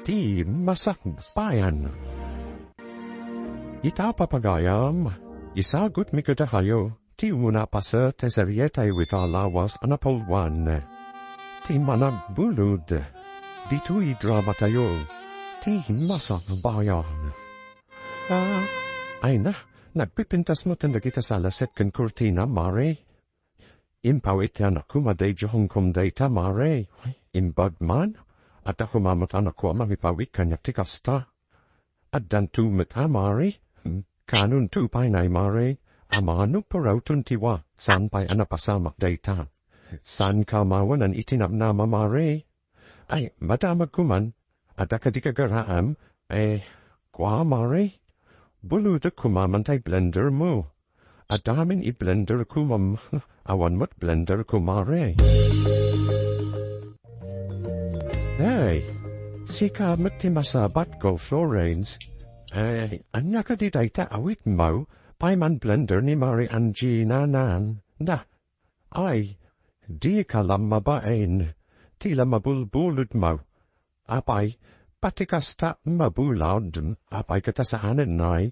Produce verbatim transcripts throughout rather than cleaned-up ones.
ti masakbayan. Ita, papagayam, isagutmi kadakayo ti umuna a paset ti serietayo ita a lawas a napulwan, ti Managbulod, ditoy dramatayo, ti Masakbayan. Ah, ay na, nagpipintas metten dagita salaset ken kurtina, mare. Impawit ti anakko, madi idiay Hong Kong dayta, mare. Imbag man, adda koma met anakko a mangipawit kaniak ti kasta. Addanto met a, mare. Hmm, kanonto pay nay, mare. Amanok pay rawiton ti wa, saan pay a napasamak dayta. Saanka mawanan iti namnama, mare. Ay, madamagko man. Adda kadi gagaraem? Eh, kua, mare? Bulodek koma man tay blendermo. Adda ngamin i-blenderko, ma'am. Awan met blenderko, mare. Hey, sika met ti masabatko, Florence. Eh, ania kadi dayta awitmo? Pay man blender ni Mare Angie, nanan. Na, ay, dika la mabain. Ti la mabulbulodmo. Apay, pati kasta mabulad. Apay ket ta saanen, nay?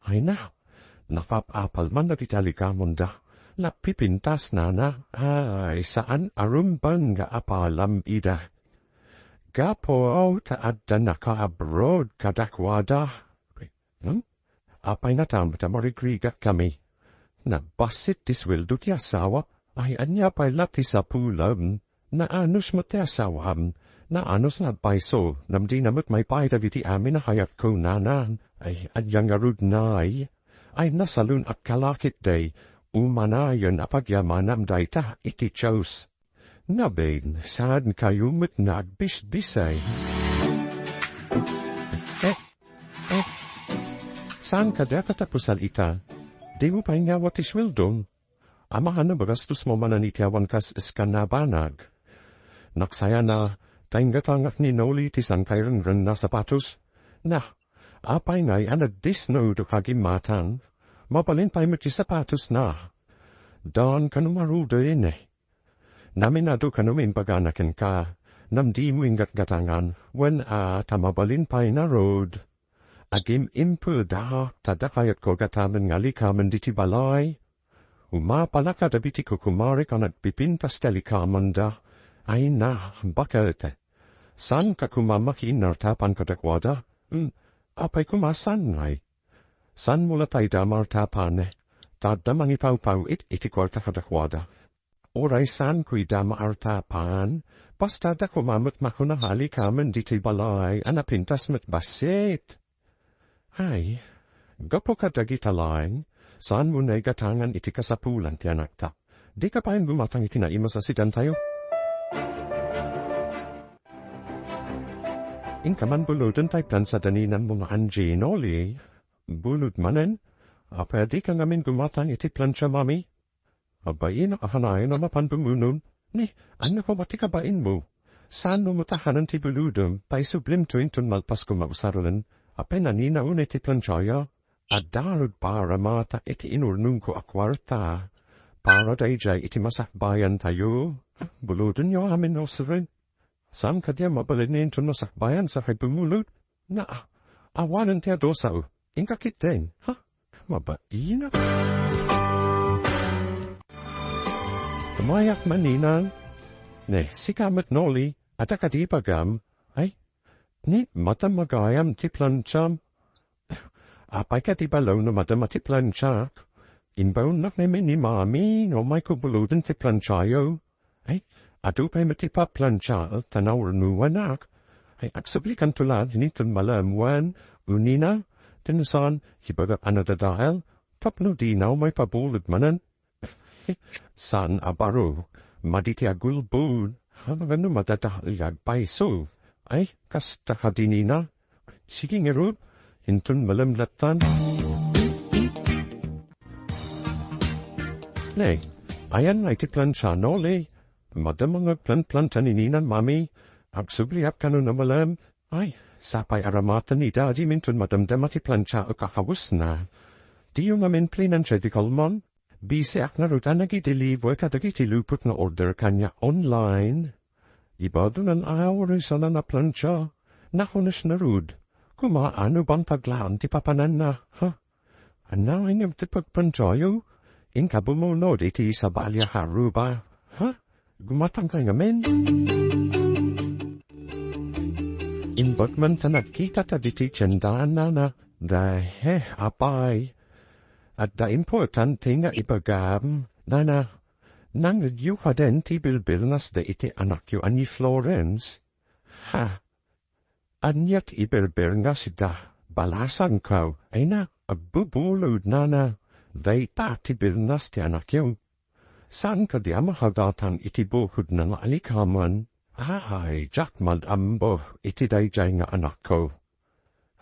Ay na, napap-apal man dagiti alikamanda. Napipintas, nana. Ay, saan a rumbeng nga apalam ida. Gapu ta adda naka-abroad kadakuada. Hmm? Apay, natam ta marigrigatkami. Nabassit ti sueldo ti asawa. Ay, ania pay la ti sapulem? Naanos met ti asawam. Naanos nga agpayso. Ngem dina met maipaay dagiti amin a kayatko, nana. Ay, ania ngarud, nay? Ay, nasalun-at ka la ketdi. Umanayen a pagyamanam dayta iti Dios. Nabin, saankayo met nga agbisbisay. Eh, eh, saan kadi a katapusal ita? Dimo pay ngawa ti sueldom? Amangan a magastosmo manen iti awan kas-, kas-, kas-, nabanag. Naksayana, ta inggatangak ni Noli ti sangkairenren a sapatos. Na, apay ngay a nagdisnodo ka gimmatan? Mabalin pay met ti sapatosna. Daan kano maruden. Naminado kano imbagana kenka, ngem dimo inggatgatangan, wen a ta mabalin pay ngarud. Agim-impedak, ta adda kayatko a gatamen nga alikamen ditoy balay. Umapalaka dagiti kukumarek a nagpipintas ti alikamenda. Ay na, baket. Saanka koma makiinnartapan kadakuada? Hmm, apay koma saan ngay? Saanmo la tay da maartapan? Ta adda mangipawpaw-it iti kuarta kadakuada. Uray saanko ida maartapan, basta adda koma met makuna nga alikamen ditoy balay a napintas met bassit. Ay, gapu kadagita laeng, saanmo naigatangan iti kasapulan ti anakta. Dika pay gumatang iti naimas a sidantayo. Inka man buloden tay plansa da ninanmo nga Angie, Noli. Bulod manen? Apay a dika ngamin gumatang iti plansa, mami? Abainak a kanayon a mapan dumunong. Ni, ania koma ti kabainmo? Saanmo met a kanen ti bulodem, paisublimto inton malpas koma usaren. Apay, nanina unay ti plansayo? Adda ngarud para mata iti inurnongko a kuarta. Para daydiay iti masakbayantayo. Bulodenyo amin usaren. Saan kadi a mabalin inton masakbayan sakay bumulod? Naa, awanen ti adusa. Inka ketdin, ha? Mabainak. Tumayak man, ninang. Ne, sika met, Noli, adda kadi ibagam? Ay, ni, madama gayam ti plansiam. Apay kadi balaw no madama ti plansiak? Imbaonnak ngamin ni Mami no umayko buloden ti plansiayo. Ay, adu pay met ti paplansia ta naurnuanak. Ay, agsublikanto la inton malem wen unina, ti no saan, ibagak a nadadael, tapno dina umay pabulod manen. Saan a baro, madi ti agulbod. Amangan no madadael nga agpayso. Ay, kasta kadi, nina? Sige ngarud, inton malem lattan. Ne, ayanna iti plansia, Noli? Madama nga agplanplanta ni ninan, Mami. Agsubliak kano no malem. Ay, sapay a ramatan ni Daddy inton madamdama ti plansiayo a kawesna. Diyo ngamin plinansia idi kalman? Bisiak ngarud a nagideliver kadagiti lupot nga order kaniak online. Ibado nan awar sana naplansia. Nakunes ngarud, kumaano bang paglaon ti papananna, ha? Ania ngem ti pagpantayo? Inka bumulod iti sabalia a ruba, ha? Gumatangka ngamin. Imbag man ta nagkita ta diti tiendana, da, he, apay. Adda importante nga ibagam, nana. Nangngegyo kadin ti bilbilngas da iti anakyo a ni Florence? Ha? Ania ti ibilbilngas da? Balasanko, ay na, agbubulod nana. Dayta ti bilnas ti anakyo. Saan kadi a mahagatang iti bukodna nga alikamen? Ay, diak man ammo iti daydiay nga anakko.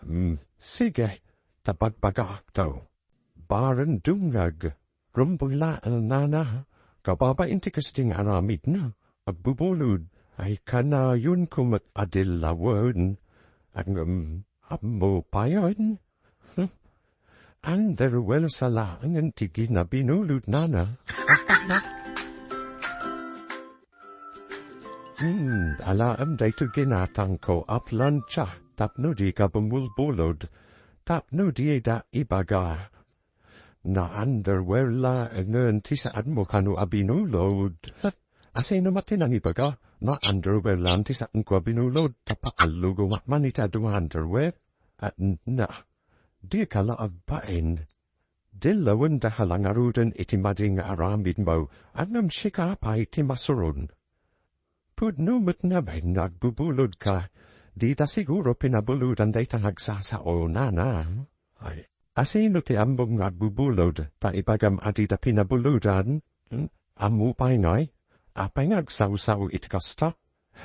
Hmm, sige, ta bagbagaakto. Bareng dumngeg, rumbeng laeng nana, kababain ti kasdi nga aramidna, agbubulod, ay kanayonko met a dillawen. Ngem, ammo payen? Hmm. Underwear sa laengen ti ginabinulod nana. Hmm, alaem daytoy ginatangko a plancha tapno dika bumulbulod, tapno dida ibaga. Na underwear laengen ti saanmo kano a binulod. Asino met ti nangibaga? Na underwear laeng ti saanko a binulod, ta paallugomak man iti adu nga underwear. At na, dika la agbain. Dillawenda la ngaruden iti madi nga aramidmo, ngem sika pay ti masuron. Pudno met ngamin nga agbubulodka, dida siguro pinabulodan dayta nga agsasao, nana. Ay, asino ti ammom nga agbubulod, ta ibagam a dida pinabulodan? Hmm? Ammo pay ngay? Apay nga agsawsao iti kasta?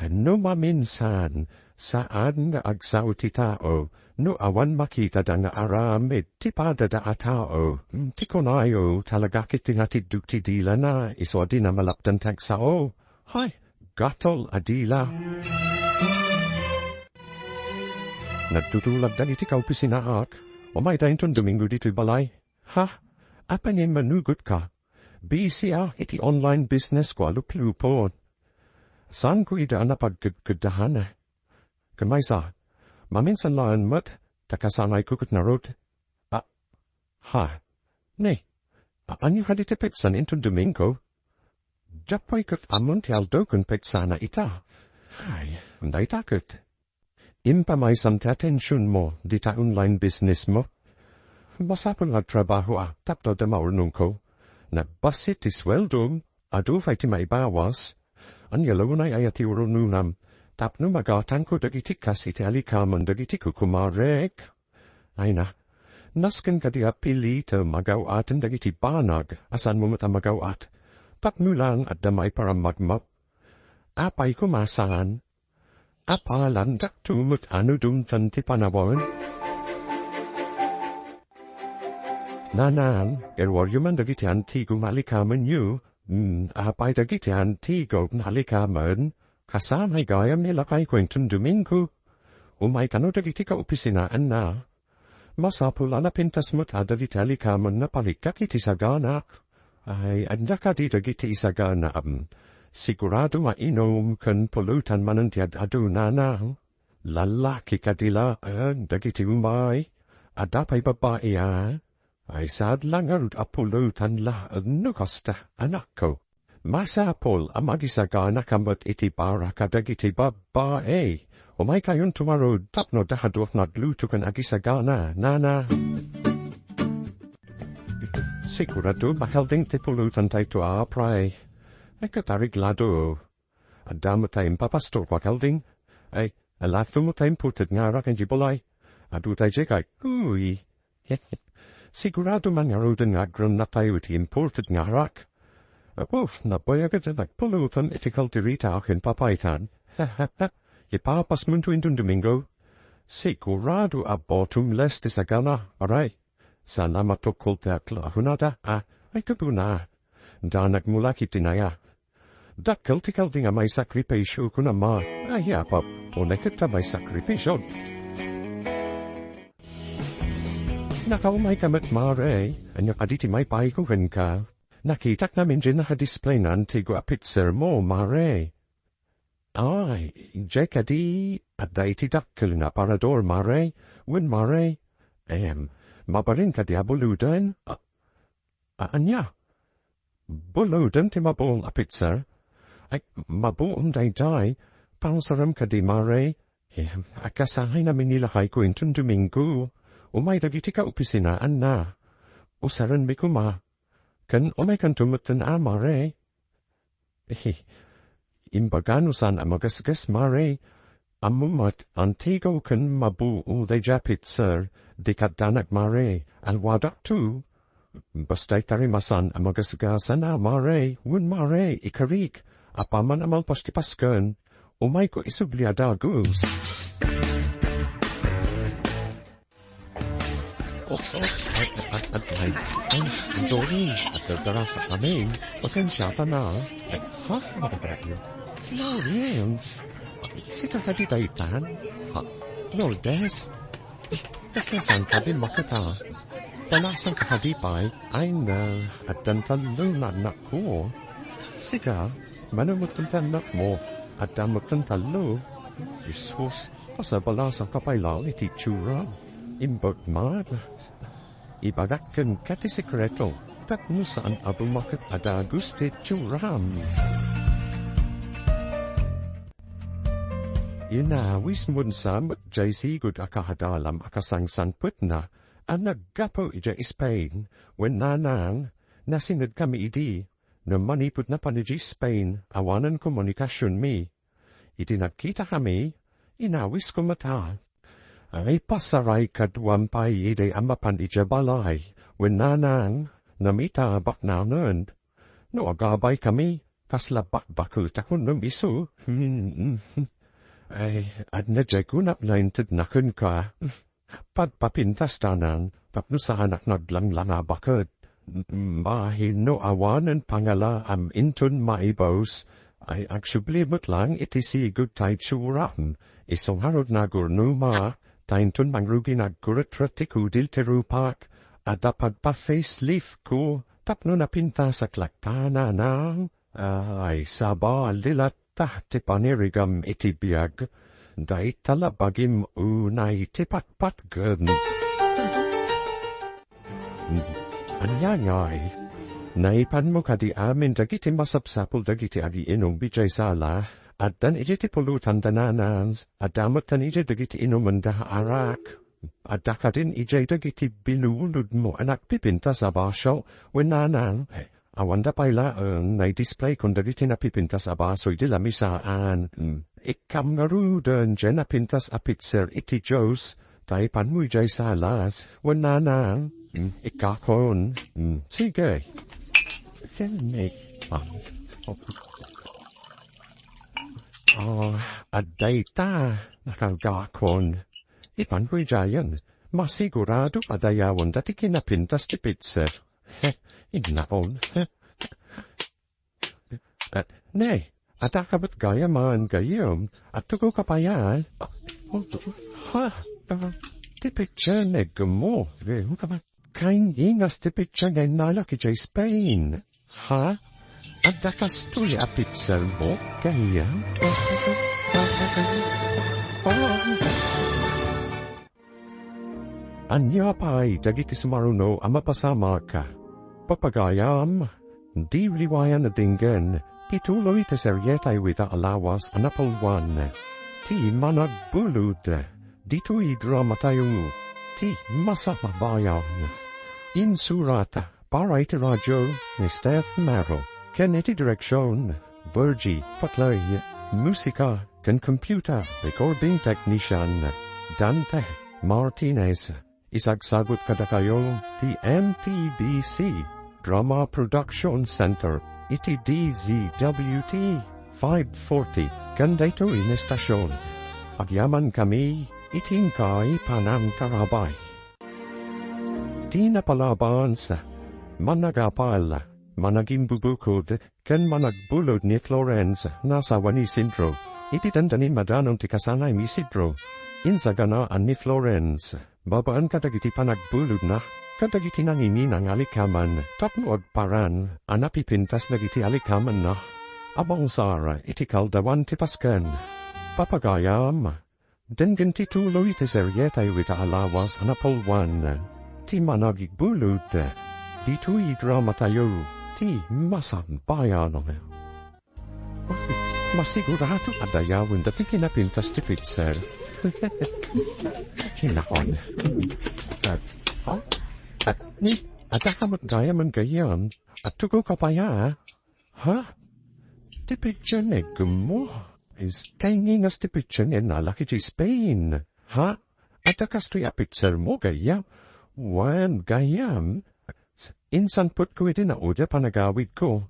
No maminsan, saan nga agsao ti tao, no awan makitada nga aramid ti padada a tao. Hmm, ti kunayo, talaga ket ti natiddog ti dilana, isu a dina malapdan ti agsao. Hay, gatol a dila. Nagtutulagda iti kaopisinaak. Umayda inton Domingo ditoy balay. Ha? Apay nga immanugotka? Busy a iti online business ko a luplupon. Saanko ida a napagkedkeddahan? Ken maysa, maminsan laeng met, ta kasanayko ket ngarud. A, ha? Ne, a, ania kadi ti petsan inton Domingo? Diak pay ket ammon ti aldaw ken petsana ita. Ay, dayta ket. Impamaysam ti atensionmo dita online businessmo. Masapul nga agtrabahoak tapno adda maurnongko. Nagbassit ti sueldom, adu pay ti maibawas. Ania la unay aya ti urunonam tapno magatangko dagiti kas iti alikamen dagiti kukumarek? Ay na, nasken kadi a pilitem a gaw-aten dagiti banag a saanmo met a magaw-at, tapno lang adda maiparammagmo. Apay koma saan? Apalandakto met a no dumteng ti panawen? Nanang, iruaryo man dagiti antigo nga alikamenyo. Hmm, apay dagiti antigo nga alikamen? Kasanay gayam ni lakayko inton Domingo. Umay kano dagiti kaopisinaanna. Masapul a napintas met a dagiti alikamen napalikkak iti saganak. Ay, adda kadi dagiti isaganaam? Sigurado nga inum ken pulutan manen ti ad-adunana. Lallaki kadi laeng dagiti umay. Adda pay babbai a? Ay, saad la ngarud a pulutan laeng no kasta, anakko. Masapul a magisagana ka met iti para kadagiti babbai. Umaykayonto ngarud tapno dahaduak nga agluto ken agisagana, nana. Sigurado mahelding ti pulutan daytoy a, pray. Ay, ket areglado. Adda met ta impapastorko a helding. Ay, alato met ta imported nga arak idiay balay. Adu tay jekay. Uy. Sigurado man ngaruden nga agrennatayo iti imported nga arak. Apo, nabayag a nagpulutan iti kaldereta ken papaitan. Ipapasmonto inton Domingo. Sigurado a bottomless ti sagana, aray. Saan a matukol ti akla, kunada, a, ay, kaguna. Danag mo la iti naya. Dakkel ti kaldi nga maisakripisio, kuna, ma. Ay, apap, unay ket ta maisakripisio. Nakaumayka met, mare. Ania kadi ti maipayko kenka? Nakitak ngamin diay naka-display nga antigo a picturemo, mare. Ay, idiay kadi, adda iti dakkel nga aparador, mare, wen mare. Em, mabalin kadi a buluden? A-, a-, ania? Buluden ti mabuong a pitser? Ay, mabuong daydiay. Pangsarem kadi, mare. Em, akasahay namin ni lakayko inton Domingo. Umay dagiti kaopisinaanna. Usarenmi koma. Ken umaykanto metten a, mare. Eh, imbaga no saan a magesges, mare. Ammom met, antigo ken mabuo daydiay a pitser, dika adda nagmare, alwadakto. Basta ita rimasan a magesgesan a, mare, wen mare, ikarik, apaman a malpas ti Pasken, umayko isubli a dagus. Oops, oops. Ay, ay, ay, ay, ay, I'm sorry. Agdardarasak kami. Pasensiakan na. Ha? Florence? Sika kadi daytan? Ha? Lourdes? Kasla saan kadi makita? Palasan ka kadi pay? Ay, na. Addan tallo nga annakko. Sika? Mano met ti annakmo? Adda met tallo. Jesus, pasabalasan ka pay laeng iti itsuram. Imbag man. Ibagak kenka ti sekreto, tapno saan a bumaket a dagus ti itsuram. Inawismon sa met jay sigud a kahadalam a kasangsanpetna a naggapu idiay Spain, wen nanang, nasined kami idi, no manipud napan idiay Spain, awanen komunikasionmi. Iti nagkita kami, inawisko met a. Ay, pasaray kaduam pay idi a mapan idiay balay, wen nanang, namita a baknangen. No agabay kami, kasla bakbaketakon no isu. Ay, adda jay kunak naintedna kenka. Pagpapintas tanan, tapno saanak naglanglanga baket. Bahin no awanen pangalaam inton maibus, ay agsubli met lang iti sigud ta itsuram. Isu ngarud nagurnoma, ta inton mangrugi nagkuretret ti kudil ti rupak, adda pagpa-facelift ko, tapno napintasak latta, nanang. Ay, sabali latta ti panirigam iti biag. Dayta la bagim unay ti patpatgem. Ania ngay? Naipanmo kadi amin dagiti masapsapul dagiti agiinum idiay sala? Addan idi ti pulotanda, nanang, adda metten idi dagiti inumenda a arak. Adda kadin idiay dagiti binulodmo a nagpipintas a baso, wen nanang? Awanda pay laeng naidisplayko dagiti napipintas a baso idi lamisaan. Mm. Ikkam ngaruden diay napintas a pitser iti juice, ta ipanmo idiay salas, wen nanang? Mm. Ikkakon. Mm. Sige. Send me. Ah. Oh, adda ita, nakargakon. Ipanko idiayen. Masigurado a dayawenda ti kinapintas ti pitser. He, innaon. He. Eh, ne, adda ka met gayam a gayyem. Adtogo ka pay a. Ha? Ah, ti pitser nga iggemmo. Gayyem ka met. Kaingingas ti pitser nga innalak idiay Spain. Ha? Adda kastoy a pitsermo, gayyem? Ania pay dagiti sumaruno a mapasamak? Papagayam, di liwayan a denggen ti tuloy ti serietayo ita a lawas a napalwan, ti Managbulod. Ditoy dramatayo ti Masamabayan. Insurat para iti radio ni Steph Maro, ken iti direksion, Virgie Patlay. Musika ken computer recording technician, Dante Martinez. Isagsagut kadakayo ti M T B C Drama Production Center iti D Z W T five forty ken daytoy nga estasion. Agyamankami iti inkay panangtarabay. Ti napalabans, managapal, managimbubukod, ken managbulod ni Florence nga asawa ni Isidro. Iti dandani madanon ti kasanay ni Isidro, insaganaan ni Florence. Babaen kadagiti panagbulodna, kadagiti nanginginang alikaman, tapno agparan a napipintas dagiti alikamenna. Abang sara iti kaldawan ti Pasken. Papagayam, denggen ti tuloy ti serietayo ita a lawas a napulwan ti Managigbulod. Ditoy dramatayo ti Masabayan. Masigurado a dayawen dagiti kinapintas ti pizzer. Hinakon. Ha? At ni, adda ka met gayam, gayyem. At tugo ka pa ya, ha? Ti pizzer negmo. Is, kay ngingas ti pizzer nga nalaki ti Spain. Ha? Adda kastoy a pizzer mo, gayyem? Wen, gayyem. Insan put ko iti naudiat panagawidko.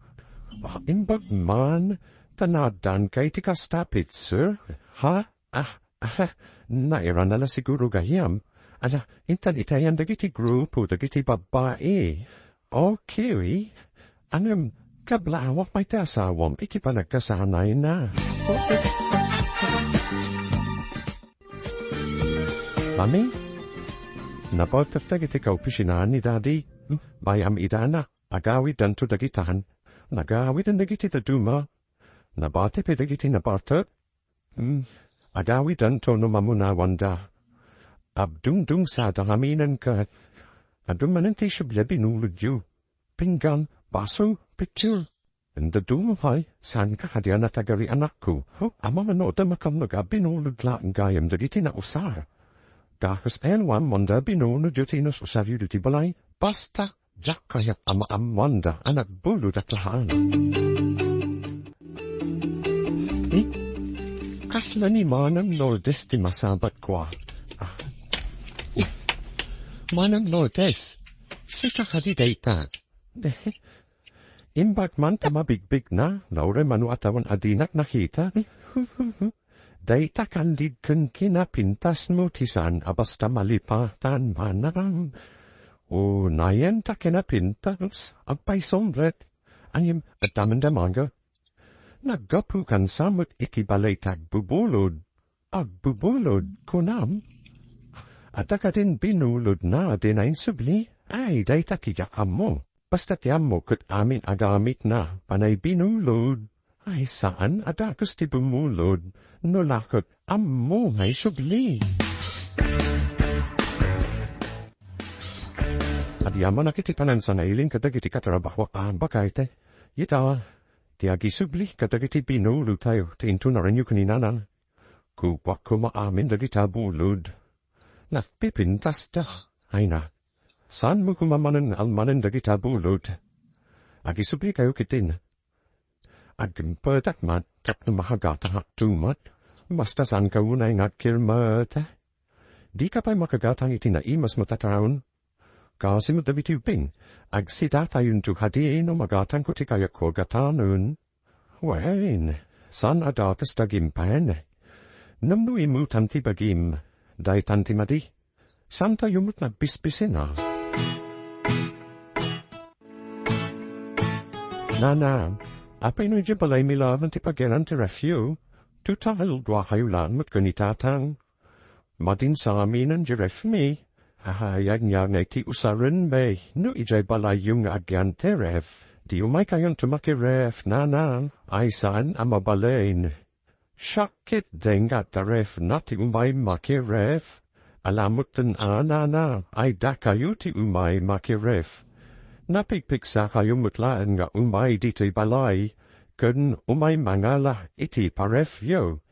Ah, imbag man, ta naaddan kay ti kasta a pizzer? Ha? Ah, ah, nairana la siguro gayyem. Ala, intan itayan dagiti grupo, dagiti babbai. Okay. Anem, kablaawak may ti asawam iti panagkasanayna. Mami, napartek dagiti kaopisinaan ni Daddy. Bay-am idana, agawidanto dagitan. Nagawiden dagiti dadduma. Nabati pay dagiti napartek. Hmm, agawidanto no mamunawanda. Abdungdungsada ngamin ket. Adun manen ti subli a binulodyo. Pinggan, baso, pitcher. Anda dumapay, saan ka kadi a natagari, anakko? Ho, amangan no adda makamnag a binulod laeng gayam dagiti nausar. Dakas elwan manda binulodyo ti inus-usaryo ditoy balay. Basta, diak kayat a maammoanda a nagbulodak laeng. Eh, kasla ni Manang Lourdes ti masabatko, ah. Ah. Manang Lourdes, sika kadi dayta? Imbag man ta mabigbigna, no uray mano a tawen a dinak nakita. Dayta kandid ken kinapintasmo ti saan a basta malipatan, manang. Unayen ta kinapintas, agpayso met. Ngem, adda man damagek. Naggapu kansa met iti balay ti agbubulod. Agbubulod, kunam? Adda kadin binulodna a di nainsubli? Ay, dayta ti diak ammo. Basta ti ammo ket amin a gamitna, panay binulod. Ay, saan a dakes ti bumulod, no la ket ammo nga isubli. Agyamanak iti panansangailin kadagiti katrabahoak a bakayte. Ita, ti agisubli kadagiti binulodtayo ti intunarenyo ken ni Nanang. Kukuak koma amin dagita bulod. Nagpipintasta. Ay na. Saanmo koma manen almanen dagita bulod? Agisublikayo ketdin. Agimpedak met tapno makagatangakto met. Basta saanka unay nga agkirmet. Dika pay makagatang iti naimasmo a tattaon. Kaasi met dagiti ubing, agsidatayonto kadi no magatangko ti kayatko a gatanen. Wen, saan a dakes dagimpen. Ngem no immutan ti bagim, daytan ti madi. Saantayo met nagbispisinan. Nana, apay no idiay balaymi laeng ti pagiran ti refyo? Total, duakayo laeng met ken ni Tatang. Madin sa aminen ti refmi. Ay, ania ngay ti usaren, bay? No idiay balayyo nga agyan ti ref, di umaykayonto makiref, Nana. Ay, saan a mabalin. Siak ketdin nga adda refna ti umay makiref. Ala metten a, Nana, ay dakayo ti umay makiref. Napigpigsakayo met laeng nga umay ditoy balay, ken umay mangala iti parefyo.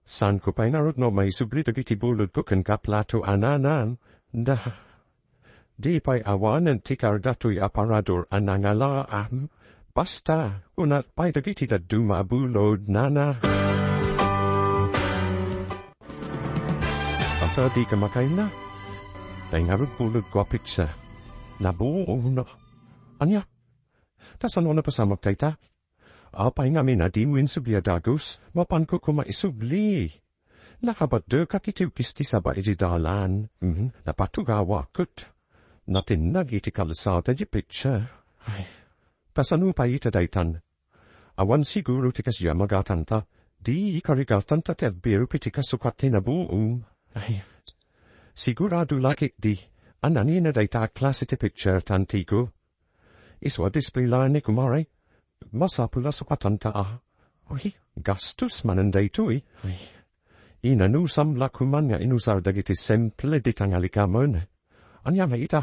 Saanko pay ngarud no maisubli dagiti bulodko ken kaplato a, Nana. Da, di pay awanen ti kardatoy a parador a nangalaam. Basta, kunak pay dagiti dadduma a bulod, Nana. Ata dika makayna. Tay ngarud bulodko a pizza. Nabuo, no? Ania? Ta saan a napasamak dayta? Apay ngamin a dimo insubli a dagus? Mapanko koma isubli. Nakabaddekak iti ukis ti saba iti dalan. Mhm, napatugawak ket natinnag iti kalsada ti pizza. Ay, kasano pay ita daytan? Awan siguro ti kasdiay a magatangta. Di ikarigatanta ti agbirup iti kasukat ti nabuom. Ay, sigurado la ketdi a nanina dayta a klase ti pizza ti antigo. Isu a display laeng ni kumare. Masapul a sukatanta a. Uy, gastos manen daytoy. Uy. Inanusam la koman nga inusar dagiti simple dita nga likamen. Ania nga ita?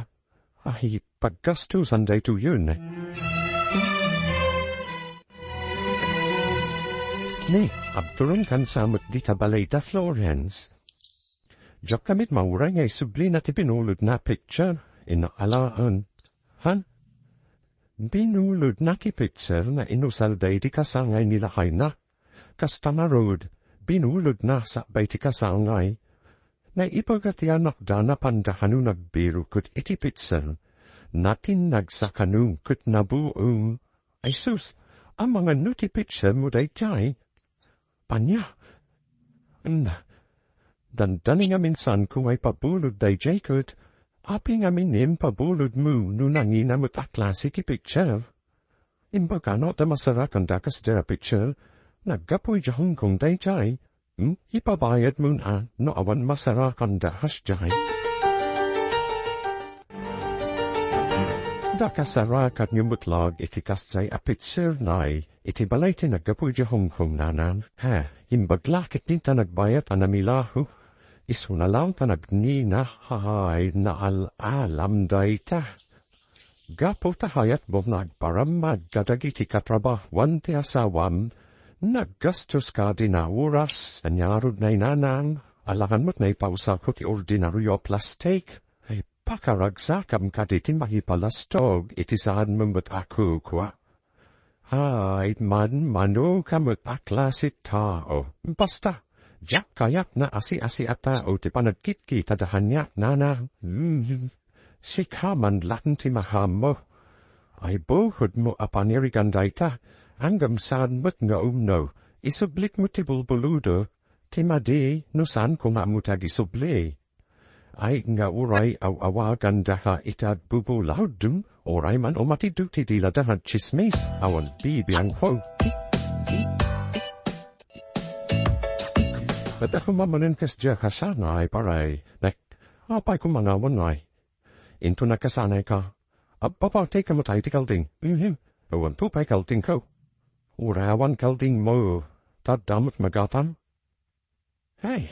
Ay, paggastosan daytoyen. Ne, agturongkan sa met dita balay da Florence. Diak kami mauray nga isublina ti binulodna a picture, inna alaen. Han? Binulodna ti picture nga inusarda idi kasangay ni lakayna. Kasta ngarud, binulodna sakbay ti kasangay. Naibaga ti anakda, napanda kano nagbirukot iti picture. Natinnagsa kano ket nabuong. Ay sus, amangan no ti picturemo daydiay? Ania? N-, dandani ngamin saanko nga ipabulod daydiay ket, apay ngamin nga impabulodmo no nangina met a klase ti picture? Imbagano ta masarakanda kasdiay a picture? Naggapu idiay Hong Kong daydiay. Hmm? Ipabayadmon a no awan masarakanda kasdiay. Dakasarakadyo met laeng iti kasdiay a picture, nay, iti balay ti naggapu idiay Hong Kong, nanang. Ha, imbag la ket dinta nagbayad a namilaho. Isuna laeng ta nagnina, hay, naal-alam dayta. Gapu ta kayatmo nga agparamag kadagiti katrabahuan ti asawam, naggastos kadi nga oras, ania ngarud, nanang, alangan met nga ipausarko ti ordinario a plastik. Ay, pakaragsakam kadi ti mangipalastog iti saanmo met a kukua. Ay, manmano ka met a klase tao. Basta, diak kayat nga asi-asi a tao ti panagkitkitada kaniak, nanang. Hmm. Sika man laeng ti mahammo. Ay, bukodmo a panirigan dayta, ngem saan met nga umno, isublikmo ti bulbulodmo, ti madi no saanko nga ammo ti agisubli. Ay, nga uray aw-awagandaka iti agbubulawdmo, uray man umatidmo ti dilada nga tsismis, awan bibiangko. Adda koma manen kasdiay a kasangay, paray. Nek, apay koma nga awan, nay? Inton nagkasanayka, agpapatayka met iti kalding. Mhm. Awan to pay kaldingko. Uray awan kaldingmo, ta adda met magatang. Hey,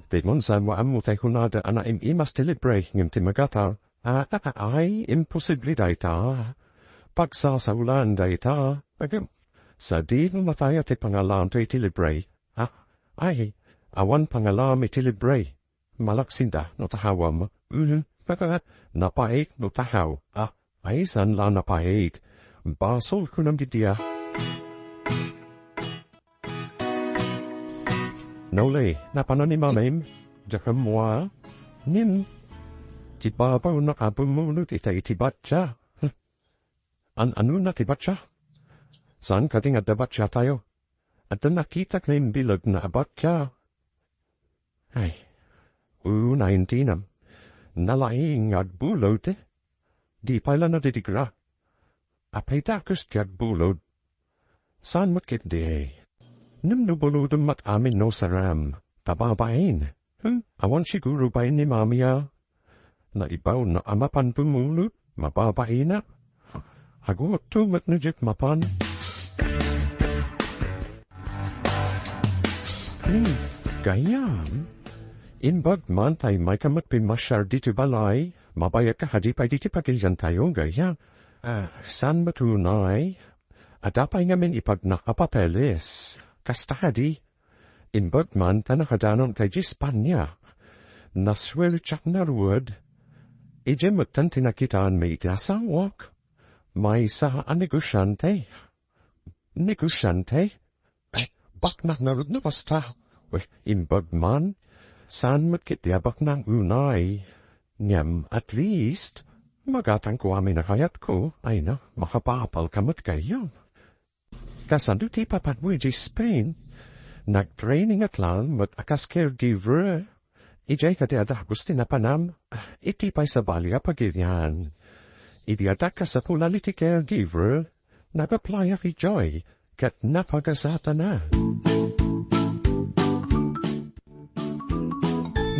Ti mansamo ammo tay kunada a naim-imas ti libre ngem ti magatang. Ah, ah, ah, ay, imposible dayta. Pagsasaolan dayta. Agem, sadino nataya ti pangalaanto iti libre? Ah, ay, awan pangalaam iti libre. Malaksinda no tahawam. Mhm. Napait no tahaw. Ah, Ay, saan la napait. Basol kunam diay. Naulay, napanan ni Mamim? Diak ammo a. Nim, ti babaw nga bumulod ita iti batya. An-anona ti batya? Saan kadi nga adda batya tayo? Adda nakitak nga imbilag nga batya. Ay, una intinam. Nalaing nga agbulod. Di pay la nadidigra. Apay dakes ti agbulod? Saan met ketdi? Ngem no bulodem met amin no saram, ta babain. Hmm? Awan siguro bain ni Mami a? Naibaw no a mapan bumulod, mababaina. Agutto met no diak mapan. Hmm, gayam? Imbag man ta immayka met pimmasiar ditoy balay, mabayagka kadi pay ditoy pagiliantayo, gayam? Ah, saan met unay? Adda pay ngamin ipagnak a papeles. Kasta kadi? Imbag man ta nakadanonka idiay Espania. Nasuertiak ngarud. Idiay metten ti nakitaanmi iti asawak. Maysa a negosiante. Negosiante? Ay, baknak ngarud no kasta. Uy, imbag man. Saan met ketdi a baknak unay? Ngem, at least, magatangko amin a kayatko. Ay na, makapaapalka met gayam. Kasano ti ipapatmo idiay Spain? Nag-training at lang met a kas caregiver. Idiay kadi a dagus ti napanam, iti pay sabali a pagirian. Idi adda kasapulal iti caregiver, nag-applyak idiay, ket napagasatana.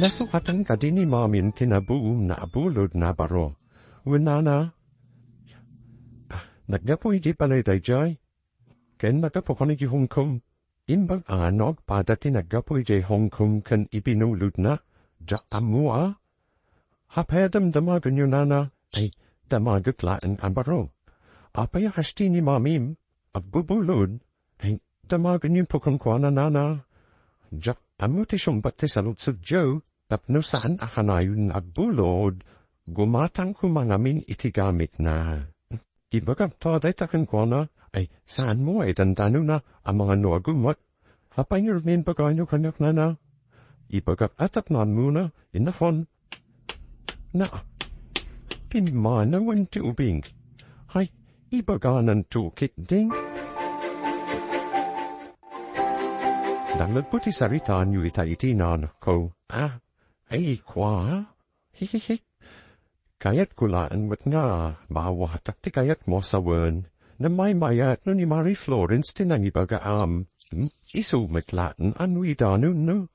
Nasukatan kadi ni Mamin ti nabuom nga abulod nga baro. Wenana, Naggapu idi balay daydiay. Ken naggapu kano idi Hong Kong. Imbag a no agpada ti naggapu idiay Hong Kong ken ibinulodna. Diak ammo a. Apay a damdamagenyo, nana? Ay, damagek laeng a baro. Apay a kasta ni mamim? Agbubulod? Ay, damagenyo kenkuana, nana. Diak ammo ti sungbat ti saludsodyo, tapno saan a kanayon nga agbulod, gumatang koma ngamin iti gamitna. Ibagak ta dayta kenkuana, ay, saanmo a idandanona a mangano a gumot. Apay nga imbagano kaniak, nana? Ibagak a tapno ammona, inakon. Na, pimmanawen ti ubing. Ay, ibagananto ketdin. Dangagko ti saritaanyo ita iti nanakko. Ah, ay, kua? Hihihi. Kayatko laeng met nga maawatan ti kayatmo a sawen. Namaymayat no ni Mari Florence ti nangibagaam. Hmm? Isu met laeng a no idanonno.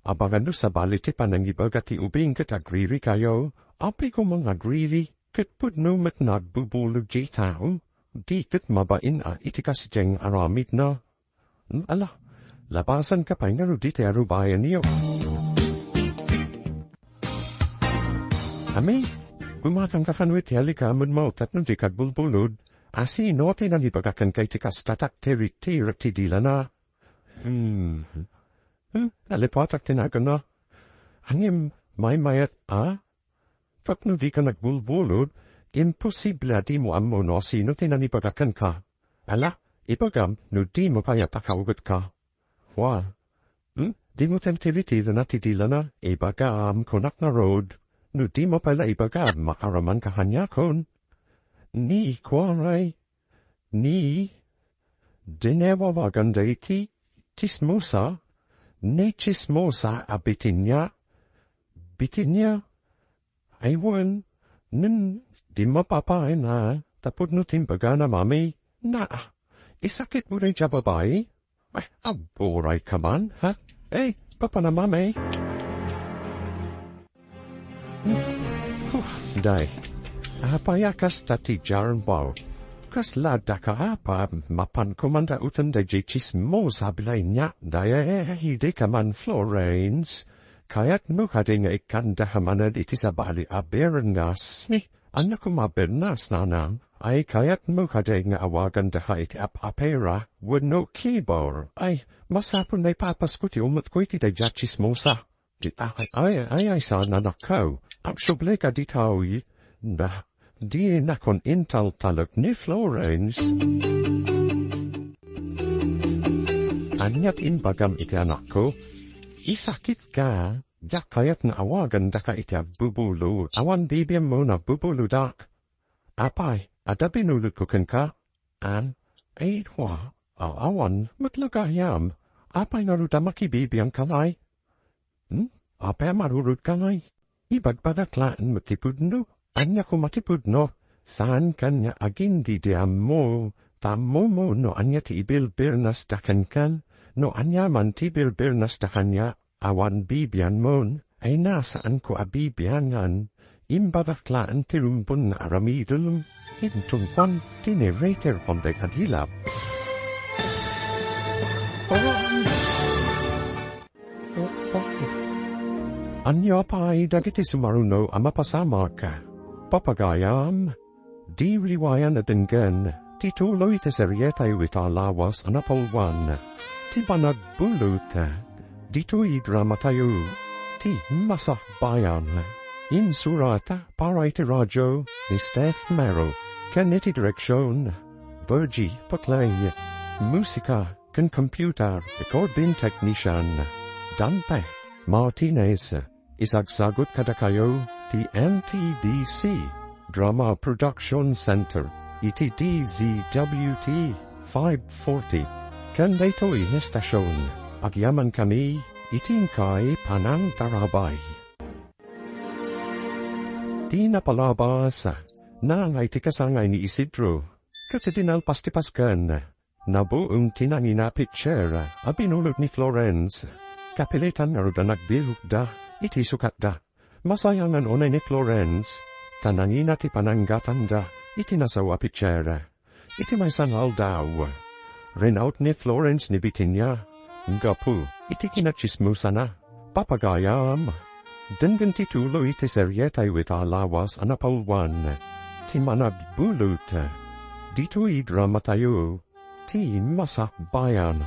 Abangan no sabali ti panangibaga ti ubing ket agririkayo. Apay koma nga agriri, ket pudno met nga agbubulod diay tao. Di ket mabain a iti kasdiay nga aramidna. Hmm, ala, labasanka pay ngarud iti arubayanyo. Ami, gumatangka kano iti alikamedmo tapno dika agbulbulod. A sino ti nangibaga kenka iti kasta? Tiritira ti dilana. Hmm. Hmm, nalipatak ti naganna. Ngem maymayat a? Tapno dika agbulbulod, imposible a dimo ammo no sino ti nangibaga kenka. Ala, ibagam no dimo pay a pakawgetka. Wa. Hmm? Dimo tiritira ti dilana, ibagam, kunak ngarud. No dimo pay la ibagam, makaramanka kaniakon. Ni kuaray. Ni, dine awaganda iti chismosa, ni chismosa a Bitinia. Bitinia? Ay wen, ngem, di mapapain a, ta pudno ti imbagana, mami. Na, isakitmo dayta a babai? Ay, aburay ka man, ha? Ey, papana, mami? Huh, day. Apay a kasta ti jarbaw? Kasla daka apa, mapan koma dauten daydiay chismosa a Bitinia, day, eh, eh, idi ka man, Florence. Kayatmo kadi nga ikkandaka manen iti sabali a birnas? Ni, ania koma a birnas, nanang? Ay, kayatmo kadi nga awagandaka iti ap-apera wenno kibor? Ay, masapul nga ipapasko ti umetko iti daydiay a chismosa. Di, ay, ay, ay, ay, saan a nakaw? Agsubli kadi tawi? Na, dinakon intaltalek ni Florence. Ania ti imbagam iti anakko? Isakitka, diak kayat nga awagandaka iti agbubulod. Awan bibianmo nga agbubulodak. Apay, adda binulodko kenka? An? Ay, wa, a-, awan, met la gayam. Apay ngarud a makibibiangka ngay? Hmm? Apay a marurudka ngay? Ibagbagak laeng met ti pudno. Ania koma ti pudno? Saan kaniak a gindidiammo, ta ammomo no ania ti ibilbilnasda kenkan, no ania man ti ibilbilnasda kaniak. Awan bibianmon, ay nasaanko a bibiangan, imbagak laeng ti rumbeng nga aramidem, inton kuan ti narrator kon dayta a dilap. Ania pay dagiti sumaruno a mapasamak? Papagayam, di riwayan a denggen ti tuloy ti serietayo ita a lawas a napalwan, ti panagbulut. Ditoy dramatayo, ti Masakbayan. Insurat para iti radio ni Steph Mero, ken iti direksion, Virgie Paclay. Musika ken computer recording technician, Dante Martinez. Isagsagut kadakayo ti N T D C Drama Production Center iti D Z W T five forty. Ken daytoy nga estasion, agyamankami iti inkay panangtarabay. Ti napalabas, naangay ti kasangay ni Isidro, ket idi nalpas ti pasken, nabuong ti nangina a pitcher a binulod ni Florence. Kapilitan ngarud a nagbilukda iti sukatda. Masayangan unay ni Florence, ta nangina ti pananggatanda iti nasaw a pitser. Iti maysa nga aldaw, rinaut ni Florence ni Bitinia gapu iti kinatsismosana. Papagayam, denggen ti tuloy ti serie tayo ita a lawas a napauluan ti Managbulut. Ditoy dramatayo, ti Masakbayan.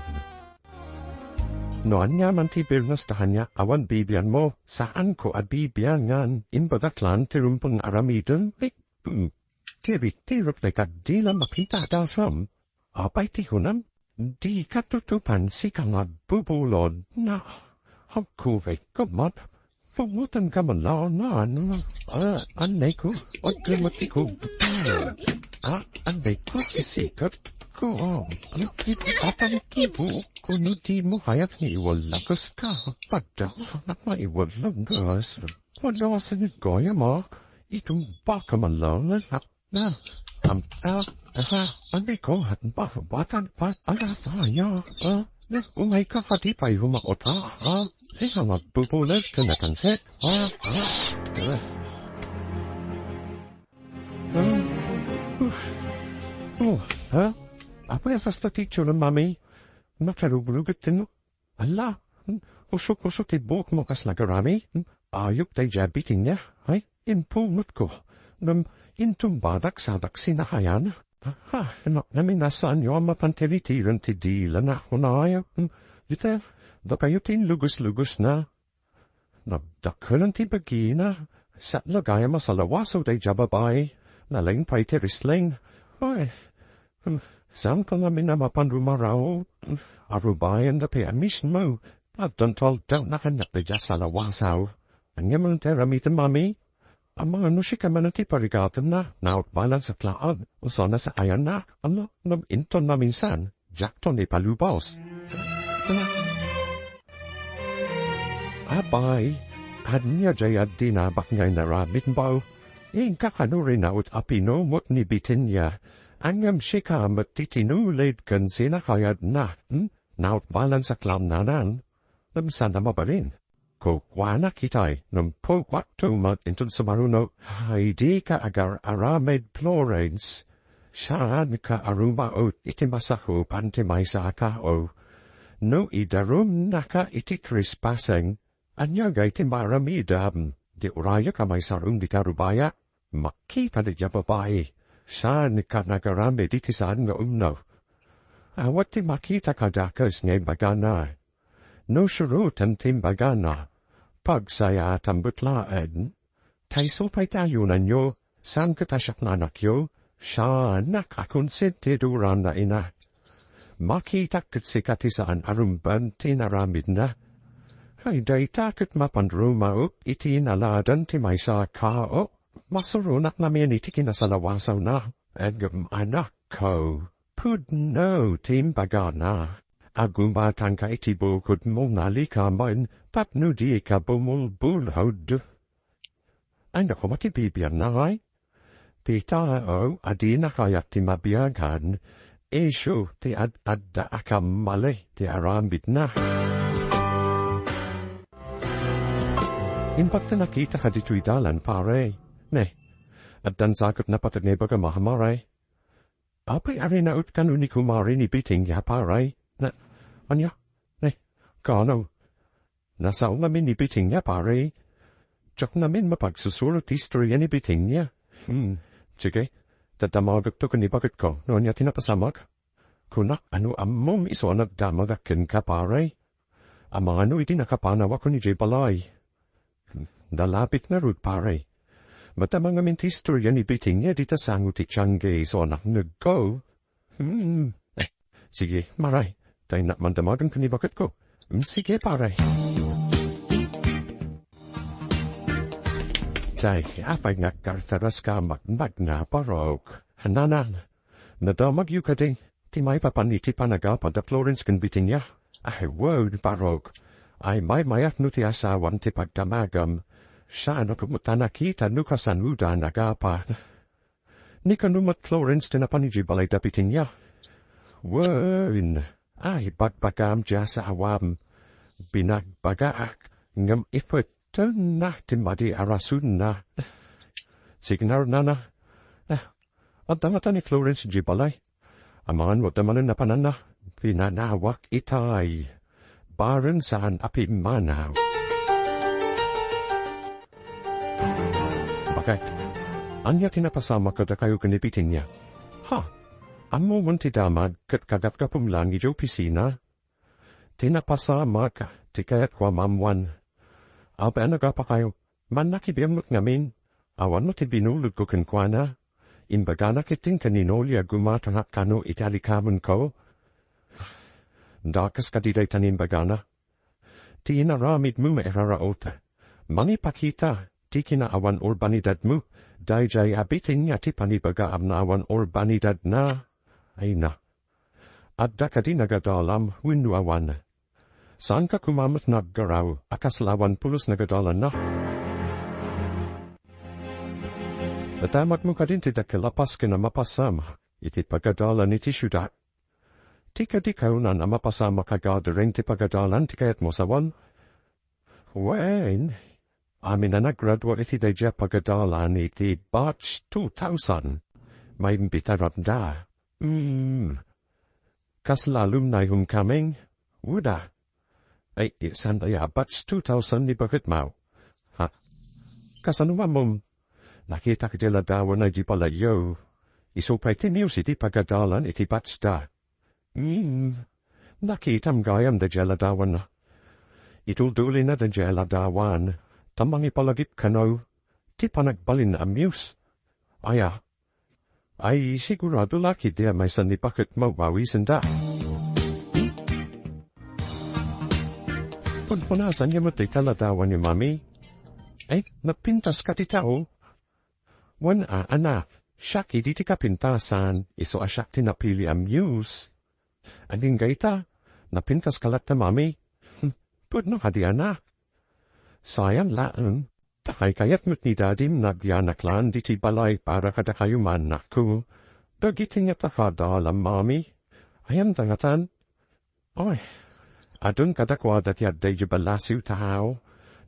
No ania man ti birnes ta ania awan bibianmo, saanko a bibiangan, imbagak laeng ti rumbeng nga aramiden. Ay, mm, tirittirok dayta dila makita a dasam. Apay ti kunam? Dika tutupan sika nga agbubulod. Na, agkuray ka met. Pungutan ka man laeng, ano? Ah, anay ko, agkamat ko. Ah, anay ko, isikat ko. Ang kipatan kibo, kuno di mo kayak ni iwal lakas ka. Pada, anak na iwal lakas. Wala sa nagkaya mo. Itong baka man laeng, Na, am, ah, aha, anay ko, at ba, batan, pa, ala, saya, ah, na, umay ka, pati pa, humakot, ah, ah, sino magbubulag ka na tanset, ah, ah, ah, ah, uh, oh, ha? Apo yung pasta teacher ng mami? Makarugrugat din, no? Ala, hmm, usok-usok ti buokmo kas nagarami. Hmm, ayup tay diabetes niya. Ay, impunot ko. Ngem intumbadak sadak sinahayan. Ha, no, naminasaanyo a mapantiritiran ti dila na kunay. Hmm, dita, dakayo ti inlugos-lugos na. Nagdakkelan ti bagina. Saan gayam a salawasaw daydiay a babai. Nalaing pay ti wrestling. Ay, hmm, saan ka ngamin a mapan rumaraw? Arubayan da pay a mismo. Agdantal daw na kaniak daydiay a salawasaw. Ania man ti aramidem, mami? Amangan no sika man ti parigatem na. Naut balang sa tlaag. Usa na sa ayan na. Ano? Nam inton maminsan. Diakton ipalubos. Apay, ania diay a dinabak nga inaramidmo? Inka kano rinaut a pinumot ni Bitinia, ngem sika met ti tinulid ken sinakayadna, hmm? Naut balang sa klamnanan, ngem saan a mabalin. Kukuanak itay, ngem pugwak tumet inton sumaruno. Ay, dika agar-aramid, Florence. Saanka a rumaut iti masakupan ti maysa a tao. No idarumnaka iti trespassing, ania gayam ti maaramidem? Di urayak a maysarom dita rubayak. Makita daydiay a babai. Saanka nagaramid iti saan nga umno. Awan ti makita kadakes nga imbagana. No suroten ti imbagana, pagsayaatan met laeng. Ta isu pay ti ayunanyo, saan ket a siak nga anakyo, saanak a konsentiduran a ina. Makitak ket sika ti saan a rumben ti inaramidna. Ay, dayta ket mapan rumaop iti naladan ti maysa a tao. Masuronak ngamin iti kinasalawasawna. Ngem anakko, pudno ti imbagana. Agumatanka iti bukodmo nga likamen tapno dika bumulbulod. Ay, naku, matibibian na, ay. Ti tao a dina kayat ti mabiagan, isu ti ad-adda a kammali ti aramidna. Imbag ta nakitaka ditoy dalan, pare. Ne, addan sa ket napateg nga ibagam, a, pare. Apay a rinaut kano ni kumare ni Biting ya, pare? Na, ania? Ne, kano? Nasao ngamin ni Biting ya, pare. Diak ngamin mapagsusuro ti istorya ni Biting ya. Hmm, sige. Dadamagakto ken ibagitko no ania ti napasamak. Kunak, ano ammom isu a nagdamagak kenka, pare? Amangan no idi nakapanawak idiay balay. Hmm, nalapit ngarud, pare. Madama ngamin ti istorya ni Biting ya dita sango ti tiangge isu a naknegko. Hmm. Eh, sige, maray. Tay nak mandamagan ken ni baketko. Hmm, sige, pare. Tay, apay nga agkarkaraska a magmagna, parok? Nana, nadamagyo kadi ti maipapan iti panagapa da Florence ken Bitinia? Ay, wen, parok. Ay, maymayat no ti asawam ti pagdamagam. Saan a kumta nakita no kasanoda a nagapa. Ni kano met Florence ti napan idiay balay da Bitinia? Wen, ay, bagbagam ti asawam. Binagbagaak, ngem ipettenna ti madi a rasonna. Signar, nana. Ah, Adda ngata ni Florence idiay balay. Amangan no adda manen napananna. Pinanawak itay. Bareng saan a pimmanaw. Bakit? Ania ti napasamak kadakayo ken ni Bitinia? Ha? Ammomon ti damag ket kagapgapum laeng idiay opisina? Ti napasamak ti kayatko a maammoan. Apay a nagapakayo? Mannakibiang met ngamin. Awan met ti binulodko kenkuana. Imbagana ketdin ken ni Noli a gumatangak kano iti alikamenko. Dakes kadi dayta nga imbagana. Ti inaramidmo mairaraot. Mangipakita ti kinaawan urbanidadmo. Daydiay a Bitinia ti pangibagaam nga awan urbanidadna. Ay na. Adda kadi nagadalam wenno awan? Saanka koma met nga aggaraw a kasla awan pulos nagadalanna? Nadamagmo kadin ti dakkel a pasken a mapasam iti pagadalan iti siudad. Ti kadi kauna a mapasamak a gathering ti pagadalan ti kayatmo a sawen? Wen, amin a naggraduate iti daydiay a pagadalan iti batch two thousand. Maimbitaramda. Hmm. Kasla alumni homecoming? Wuda. Ay, saan aya, batch two thousand ni baketmo? Ha? Kasano nga mom? Nakitak ti ladawan a di palayo. Isu pay ti news iti pagadalan iti batch da. Hmm. Nakitam gayam daydiay a ladawan. Itultulina daydiay a ladawan. Ta mangipalagip kano. Ti panagbalin a news. Aya, Ay, sigurado la ketdi a maysa ni baketmo a awisenda. Punpunasan nga met dayta ladawan ni Mami. Ay, napintas ka ti tao. Wen a, anak, siak idi ti kapintasan, isu a siak ti napili a muse. Agingga ita, napintas ka latta, Mami. Hmm, pudno kadi, anak. Saan laeng. Ta kayat met ni Dadim nga agyanak laeng ditoy balay para kadakayo, annakko. Dagiti nga takada la, Mami. Ayan da ngatan. Oy, adun kadakuada ti adda idiay ballasiw, tao.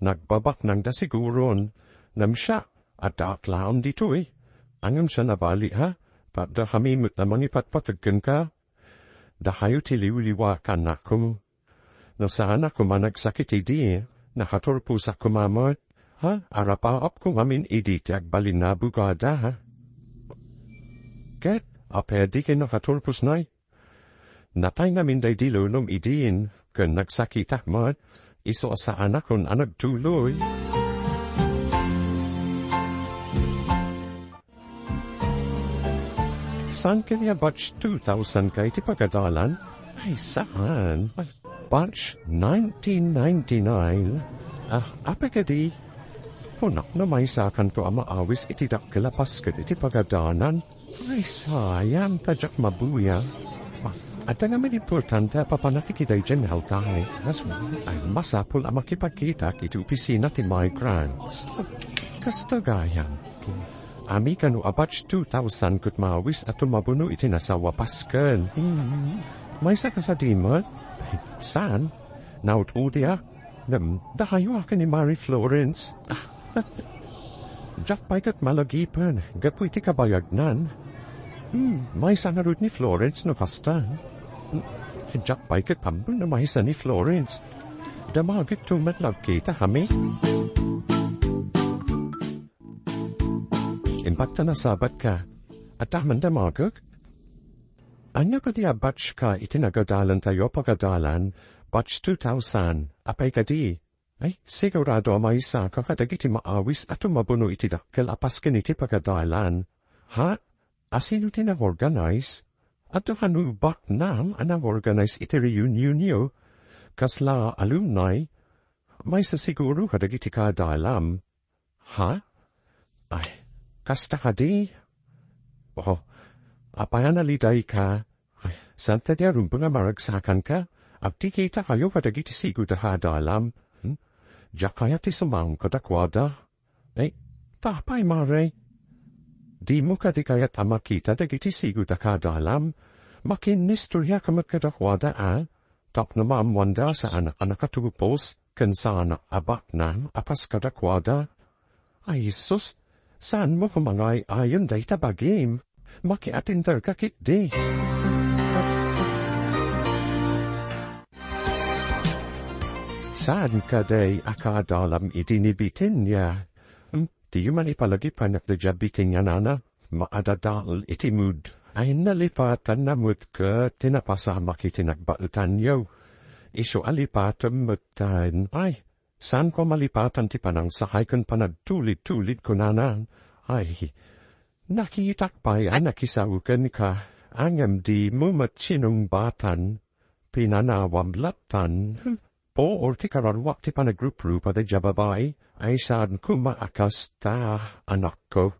Nagbabaknangda siguron. Ngem siak, addaak laeng ditoy. Ngem saan a bali, ha? Tapno kami met a mangipatpateg kenka. Dakayo ti liwliwaak, annakko. No saan a koma nagsakit idi, nakaturposak koma met. Ha? Arapaapko ngamin idi ti agbalin a abogada, ha? Ket, apay a dika nakaturpos, nay? Natay ngamin daydi lulom idin, ken nagsakitak met, isu a saanakon a nagtuloy. Saan kadi a batch two thousand ka iti pagadalan? Ay, saan? Batch nineteen ninety-nine? Ah, apay kadi? Kunak no maysakanto a maawis iti dakkel a pasket iti pagadalan. Ay, sayang, ta diak mabuya. Ah, adda ngamin importante a papanak iti daydiay nga aldaw. Mas, ay, masapul a makipagkitak iti opisina ti migrants. Kasta gayam. Ami kano a batch two thousand ket maawis a tumabuno iti nasawa a pasken. Hmm. Maysa ka sa dimet? Saan? Naut-udi a. Ngem, dakayo a ken ni Mari Florence. Diak pay ket malagipen, gapu iti kabayagnan. Hmm, maysa ngarud ni Florence no kasta. Hmm, diak pay ket ammon no maysa ni Florence. Damagekto met nga agkita kami. Imbag ta nasabat ka, adda man damagek? Ania kadi a batch ka iti nagadalantayo a pagadalan, batch two thousand, apay kadi? Ay, sigurado a maysa ka kadagiti maawis a tumabuno iti dakkel a pasken iti pagadalan. Ha? A sino ti nang-organize? Adda kano baknam a nang-organize iti reunionyo? Kasla alumni? Maysa siguro kadagiti kaadalam. Ha? Ay, kasta kadi? Oh, apay a naliday ka? Ay, saan ta di a rumbeng a maragsakan ka? Agkikita kayo kadagiti sigud a kaadalam. Hmm? Diak kayat ti sumang kadakuada. Ay, ta apay, Mare? Dimo kadi kayat a makita dagiti sigud a kaadalam? Makinistorya ka met kadakuada, a? Tapno maammoanda saanak a nakatupos ken saanak a baknang a kas kadakuada. Ay, sus, saanmo koma nga ay-ayon dayta bagim? Makiatinderka ketdi. Saan kadi a kaadalam idi ni Bitinia? Hmm, diyo man ipalagip a nakdadya Bitinia, nana? Maadadael iti mood. Ay, nalipatanna met ket ti napasamak iti nagbaetanyo. Isu a lipatem met tayen. Ay, saanko a malipatan ti panangsakay ken panagtulid-tulid, kunana. Ay, nakitak pay a nakisao kenka, ngem dimo met sinungbatan. Pinanawam lattan. Puor ti kararuak ti panagruprupa daydiay a babai, ay saan koma a kasta, anakko.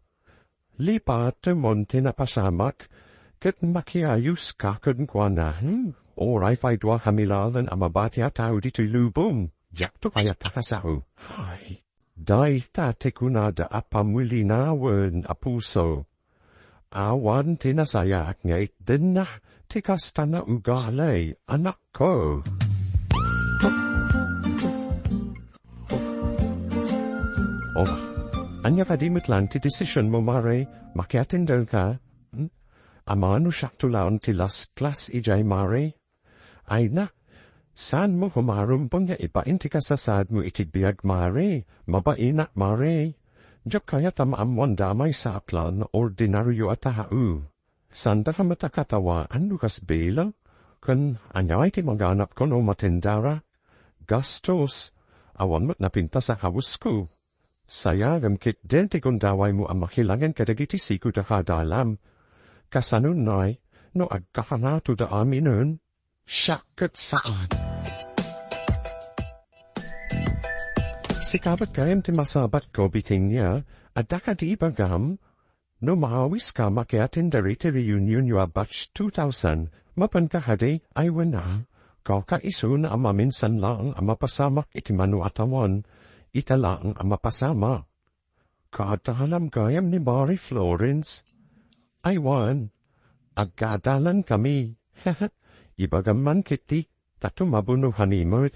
Lipatemon ti napasamak, ket makiayuska kenkuana. Hmm, uray pay dua ka milalen a mabati a tao ditoy lubong, diakto kayat a kasao. Ay, dayta ti kunada a pamulinawen a puso. Awan ti nasayaat nga itdenna ti kasta nga ugali, anakko. Oh, ania kadi met laeng ti desisionmo, Mare? Makiatinderka? Hmm? Amangan no siakto laeng ti last class idiay, Mare? Ay na, saanmo koma a rumbeng nga ibain ti kasasaadmo iti biag, Mare? Mabainak, Mare. Diak kayat a maammoanda a maysa a plan nga ordinario a tao. Saandaka met a katawaan no kas bilang? Ken ania ti maganapko no matendara? Gastos. Awan met napintas a kawesko. Sayangem ketdin ti gundawaymo a makilangen kadagiti sigud a kaadalam. Kasano ngay no agkakanato da aminen? Siak ket saan. Sika met gayam ti masabatko, Bitinia, adda kadi ibagam? No maawiska makiatender iti reunionyo a batch two thousand, mapanka kadi? Ay wen a, kakaisuna a maminsan laeng a mapasamak iti mano a tawen, ita laeng a mapasamak. Kaadalam gayam ni Mari Florence? Ay wen, agkaadalankami. Ibagam man ketdi, ta tumabuno kanimet.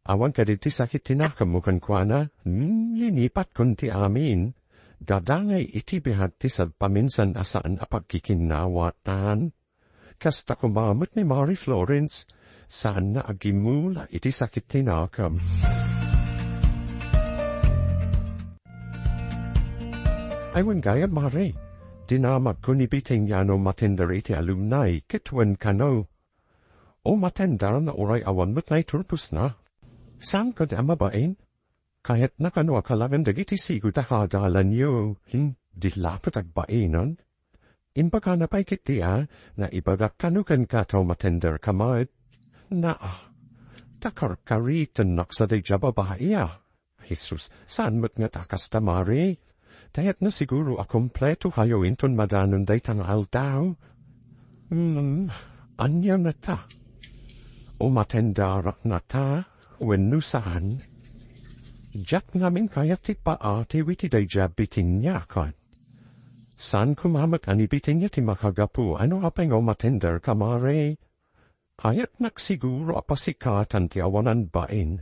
Awan kadi ti sakit ti nakemmo kenkuana? Hmm, linipatkon ti amin. Dadangay iti biag ti sadpaminsan a saan a pagkikinnawatan. Kasta koma met ni Mari Florence, saanna a gimmula iti sakit ti nakem. Ay wen gayam, Mari, dinamagko ni Bitinia no matender iti alumni, ket wen kano. Umatender na uray awan met naiturposna. Saan kadi a mabain? Kayatna kano a kalagen dagiti sigud a kaadalanyo. Hmm, di lapet agbainan. Imbagana pay ketdi a, naibagak kano kenka ta umatenderka met. Naa, ta karkaritennak sa daydiay a babai a. Jesus, saan met ngata a kasta, Mari? Kayatna siguro a kompleto kayo inton madanon dayta nga aldaw. Hmm, ania ngata? Umatenderak ngata wenno saan? Diak ngamin kayat ti paatiw iti daydiay a Bitinia ket. Saan koma met a ni Bitinia ti makagapu no apay nga umatenderka, Mari? Kayatnak siguro a pasikatan ti awanan bain.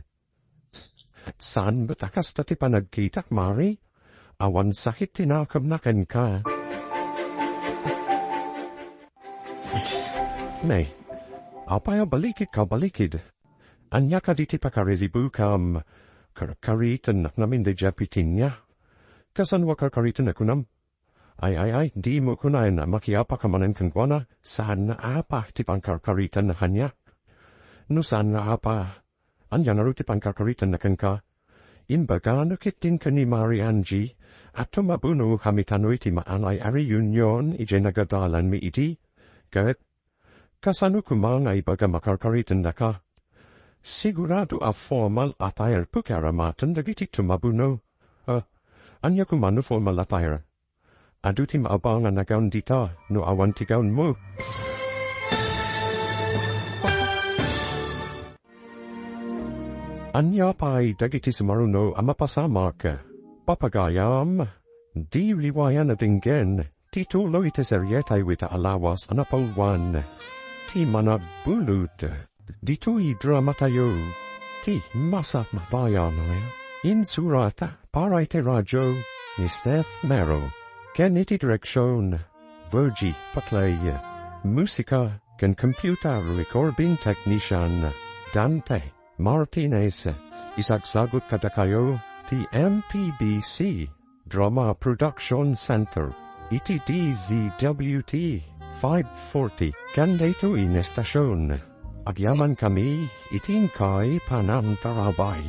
Saan met a kasta ti panagkitak, Mari? Awan sakit ti nakemna kenka. Ne, apay a balikidka balikid? Ania kadi ti pakariribukam? Karkaritennak ngamin daydiay a Bitinia. Kasano a karkariten a kunam? Ay, ay, ay, dimo kunaen a makiapaka manen kenkuana, saan nga apa ti pankarkaritanna kaniak. No saan nga apa, ania ngarud ti pankarkaritanna kenka? Imbagana ketdin ken ni Mari Angie a tumabunokami kano iti maanay a reunion idiay nagadalanmi idi. Ket kasano koma nga ibagam a karkaritennaka? Sigurado a formal attire pay ti aramaten dagiti tumabuno. Ah, ania koma no formal attire? Adu ti maabangan a gown dita no awan ti gownmo. Ania pay dagiti sumaruno a mapasamak? Papagayam, di liwayan a denggen ti tuloy ti serietayo ita a lawas a napauluan, Ti Managbulod. Ditoy dramatayo, Ti Masamabayan, insurata para iti radio ni Steph Mero, ken iti direksion Virgie Patlay. Musika ken computer recording technician, Dante Martinez. Isagsagut kadakayo ti M P B C Drama Production Center iti D Z W T five forty ken daytoy nga estasion. Agyamankami iti inkay panangtarabay.